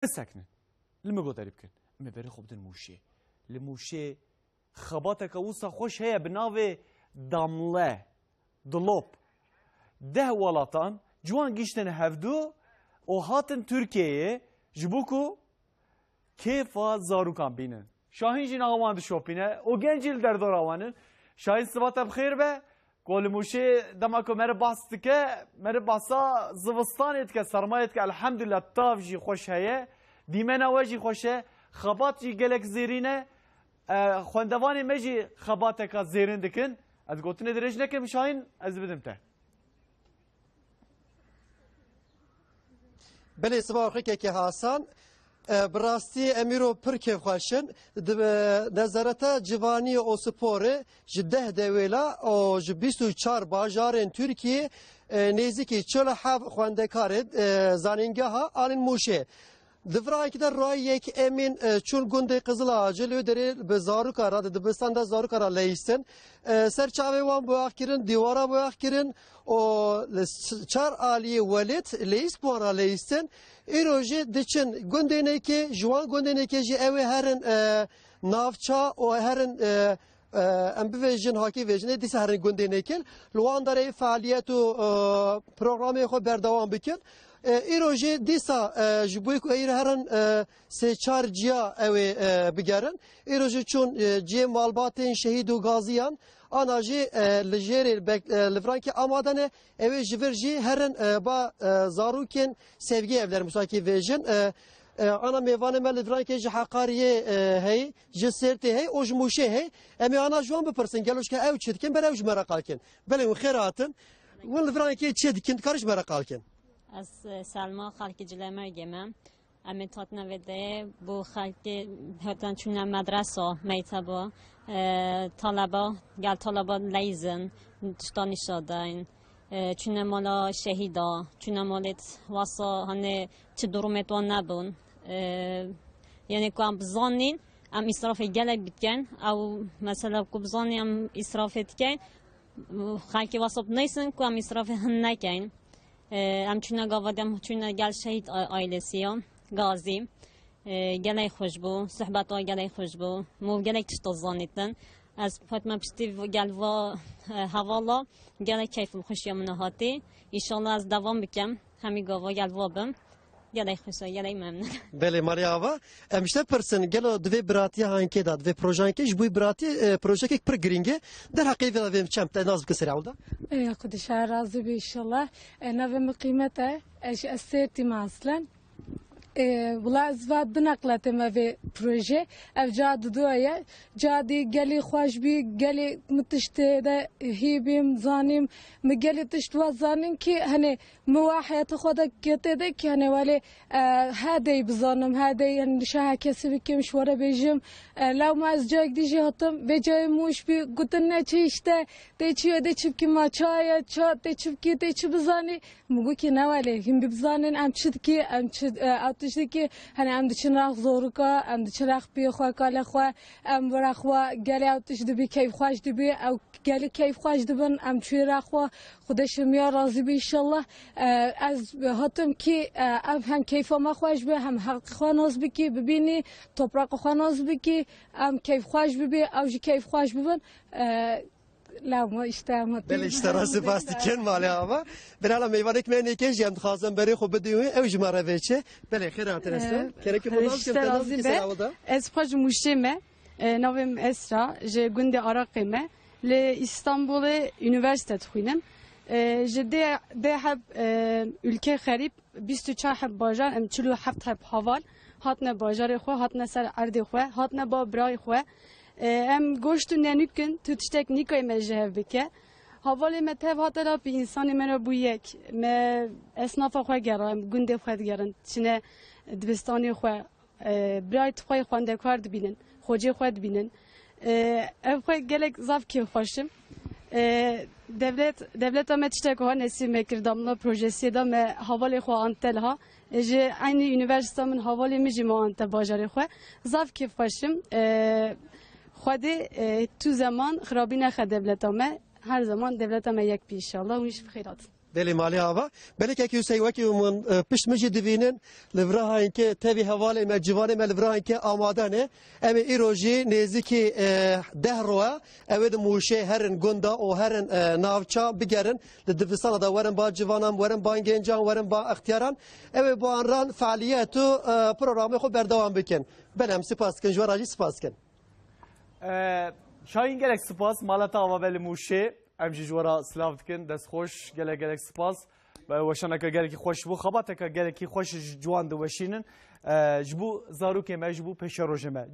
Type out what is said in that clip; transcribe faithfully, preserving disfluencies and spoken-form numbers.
bisekinin. Li min godarî bikin. Em ê berê xwe bidin Mûşê. Li Mûşê xebateke wisa xweş heye bi navê Damle, Dilop. Deh welatan ciwan giştin hevdu û hatin Tirkiyeyê ji bo ku kêfa zarokan bînin. Şahîn jî niha wan dişopîne û genc jî li derdora wan in. Şahîn, siba te bi xêr be. Ku li Mûşê dema ku meriv behs dike, meriv behsa zivistanê dike, sermayê dike, elhamdulillah tav jî xweş heye. Dîmena we jî xweş e. Xebat jî gelek zêrîn e. E, xwendevanê me jî xebateka zêrîn dikin. Ez gotinê dirêj nekim Şahîn, ez bidim te. Belê, siba xwe keke Hasan. E, bi rastî em îro pir kêfxweş in. Di, e, nezareta civanî û sporê ji deh dewêla û ji bîst û çar bajarên Tirkiyê, e, nêzîkî çil û heft xwendekarê, e, zanîngeha anîn Mûşê. Di virankî de rayek Emîn, e, çûn gundê Qizil Aci, li wê derê bi zaroka re, di dibistan de zaroka re leyîstin. E, ser çavê wan boyax kirin, dîwara boyax kirin û li s-, çar aliyê welêt leyîs bi wan re leyîstin. Îro jî diçin gundê nêkê, ji wan gundê nêkê jî ew ê herin, e, navça û herin, e, e, em bivêjin, hakî vêjinê, dîsa herin gundê nêkin. Li wan derê fealiyet û, e, programê xwe berdewam bikin. E, îro jî dîsa, e, ji bo ku îro herin, e, sê çar ciya ew ê, e, bigerin. Îro jî çûn, e, cihê malbatên şehîd û gaziyan, ana jî, e, li jêrê bek-, e, li virankê amade ne, ew ê ji vir jî herin, e, ba, e, zarokên Sevgî Evler, misakî vêjin. E, e, ana mêvanê me li virankê ji Heqariyê, e, hey, ji Sêrtê hey û ji Mûşê hey. Em ê ana ji wan bipirsin, gelo ji ke ew çi dikin, ber ew ji me re qal kin. Belê, hûn xêr hatin. Hûn li virankê çi dikin, dikarin ji me re qal kin? Ez, e, Selma, xelkê Cilemergê me. Em ê hatine vê deyê bo xelkê, hetan çûne medresa, mekteba, e, taleba, gel taleba leyzin, tişta nîşa dayin, e, çûne mala şehîda, çûne malê t-, wasa, hani çi durumê wan nebûn. E, yani ku em bizanîn, em îsrafê gelek bikin. Ew mesela ku bizanîn em îsrafê dikin, xelkê wasa bineysin ku em îsrafê hin nekin. E, em çûne gava de, em çûne gel şehîd a-, ailesiya Gazî. E, gelek xweş bû, sohbeta gelek xweş bû. Mû gelek tişta zanîtin. Ez hatime piştî v-, gel va, e, hevala gelek keyf û xweşiya min hatî. Înşallah ez devam bikim. Hemî gava gel va bim. Gelek xweş e, gelek memnun. Belê, malê ava. Em ji te pirsin, gelo di vê biratiya hankê de, di vê projankê ji bo biratî, e, projekek pir girîng e. Derheqê vê de vê çem te nas bikin serê ewil de. Ey, Xwedê şer razî be inşallah. E, navê min Qîmet e. Ez ji Esêrtî me aslen. E, wila ez va bineqletê me vê proje. Ev ca didu ye. Ca dî gelî xweş bî, gelî min tiştê de hî bîm, zanîm. Min gelî tişt wa zanîn ki, hani, min wa heyata xwe de ketê de ki, hani, welê, e, he dey bizanim, he dey, hani, nişa her kesî bikim, ji we re bêjim. E, lewma ez cayek dî jî hatim, vê cayê Mûş bî, gotin ne çi işte, tê çi ye, tê çi bikî ma ça ye, ça, tê çi bikî, tê çi bizanî. Min got ki ne welê, hîn bi bizanin em çi dikî, em çi, e, ew tişt dikî, hani em diçin rex zorika, em diçin rex piyê xwe, kalê xwe, em bi rex we gelê ew tişt dibî, keyfxweş dibî, ew gelî keyfxweş dibin, em çûyê rex we, Xwedê ji hemiya razî be inşallah. E, ez hatim ki, e, em hem keyfa me xweş be, hem heqê xwe nas bikî, bibînî, topraqa xwe nas bikî, em keyfxweş bibî, ew jî keyfxweş bibin. E, Lewma işte em hatî. Belê, işte, rast spas dikin, malê ava. Belala meyvanek me nêke jî em dixwazin berê xwe bidî wê, ew ji me re vêçe. Belê, xêr hatin Esra. Ee, Kerek xêr, işte, razî be. Ez xwe ji Mûşê me. E, navê min Esra, ji gundê Araqê me. Li Îstanbulê unîversîte dixwînim. E, ji dê, dê heb, e, ülke xerîb, bîst û çar heb bajar, em çil û heft heb haval hatine bajarê xwe, hatine ser erdê xwe, hatine ba birayê xwe. E, em goşt û nenûk in, tu tiştek nîkayê me ji hev bike. Havalê me tev hate lapî, însanê me re bû yek. Me esnafa xwe gera, em gundê xwe digerin, çine dibistanê xwe. E, birayê xwe xwendekar dibînin, xocê xwe dibînin. E, ev xwe gelek zaf kêfxweş im. E, dewlet, dewleta me tiştek wiha nesîb me kir, damla projesiyê de me havalê xwe ante liha. E, ji eynî unîversîta min havalê min jî me ante bajarê xwe. Zaf kêfxweş im. E, Xwedê, e, tu zeman xirabî nexe dewleta me. Her zeman dewleta me yek bî inşallah. Hûn jî bi xêr hatin. Belê malê ava. Belê kekî Husey wekî min, e, pişt min jî divînin li vira haynkê tevî hevalê me, civanê me li vira haynkê amade ne. Em ê îro jî nêzîkî, e, deh roye. Ew ê di Mûşê herin gunda û herin, e, navça bigerin. Li dibistana da werin ba civanan, werin ba gencan, werin ba extiyaran. Ew ê ba an ran fealiyet û, e, programê xwe berdewam bikin. Belê em spas dikin, ji we re jî spas dikin. E, Şahin gelek spas, maleta ava belê Mûşê. Em jî ji we re silav dikin, destxweş, gelek gelek spas. Weşaneke gelekî xweş bû, xebateke gelekî xweş ji ciwan diweşînin. E, ji bo zarokê me, ji bo pêşerojê me.